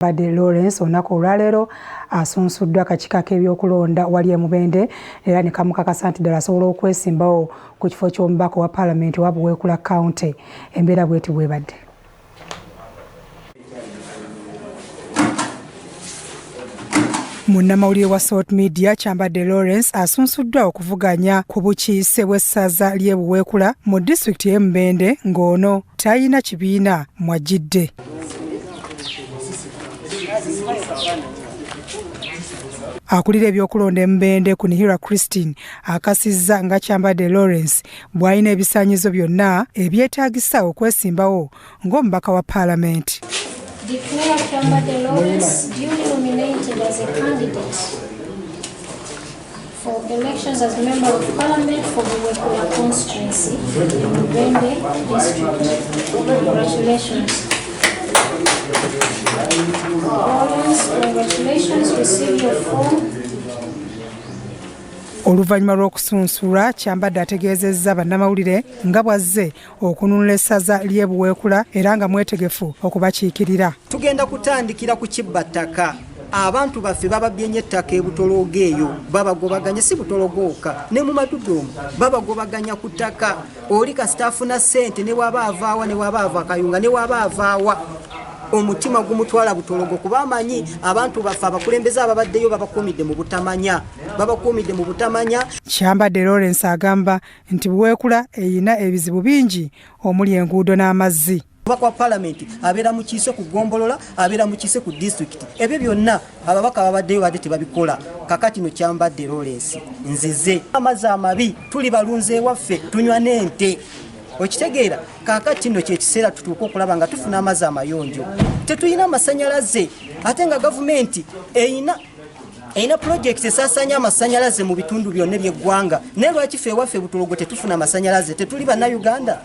Kyambadde Lawrence olunaku olwaleero asunsuddwa akakiiko ak'ebyokulonda wali e Mubende era ne kamukakasa nti ddala asobola okwesimbawo ku kifo ky'omubaka wa Palamenti owa Buweekula County. Embeera bweti bwebadde. Munnamawulire wa Salt Media Kyambadde Lawrence asunsuddwa okuvuganya ku bukiise bw'essaza ly'e Buweekula mu disitulikiti y'e Mubende ng'ono talina kibiina mwajjidde. Akulira ebyokulonda e Mubende Kunihira Christine akasizza nga Kyambadde Lawrence bw'alina ebisaanyizo byonna ebyetaagisa okwesimbawo ng'omubaka wa Paalamenti. Declare Kyambadde Lawrence duly nominated as a candidate for elections as Member of Parliament for Buwekula constituency in Mubende district. Congratulations. Lawrence, congratulations, receive your form. Oluvannyuma lw'okusunsulwa, Kyambadde ategeezezza bannamawulire nga bw'azze okununula essaza ly'e Buweekula era nga mwetegefu okubakiikirira. Tugenda kutandikira ku kibba ttaka. Abantu baffe bababbye nnyo ettaka e Butoloogo eyo, babagobaganya, si Butoloogo wokka, ne mu Madudu omwo babagobaganya ku ttaka. Oli kasita afuna ssente ne bw'aba avaawa, ne bw'aba ava Kayunga, ne bw'aba avaawa, omutima gumutwala Butologo kuba amanyi abantu baffe abakulembeze ababaddeyo babakuumidde mu butamanya, babakuumidde mu butamanya. Kyambadde Lawrence agamba nti Buweekula erina ebizibu bingi omuli enguudo n'amazzi. Omubaka wa Palamenti abeera mukiise ku ggombolola, abeera mukiise ku disitulikiti. Ebyo byonna ababaka ababaddeyo badde tebabikola. Kakati no Kyambadde Lawrence nzize. Amazzi amabi, tuli balunzi ewaffe, tunywa n'ente. Okitegeera? Kaakati nno kye kiseera tutuuke okulaba nga tufuna amazzi amayonjo. Tetulina amasanyalaze ate nga gavumenti erina pulojekiti esaasaanya amasanyalaze mu bitundu byonna eby'eggwanga. Naye lwaki ffe ewaffe Butologo tetufuna masanyalaze? Tetuli Bannayuganda?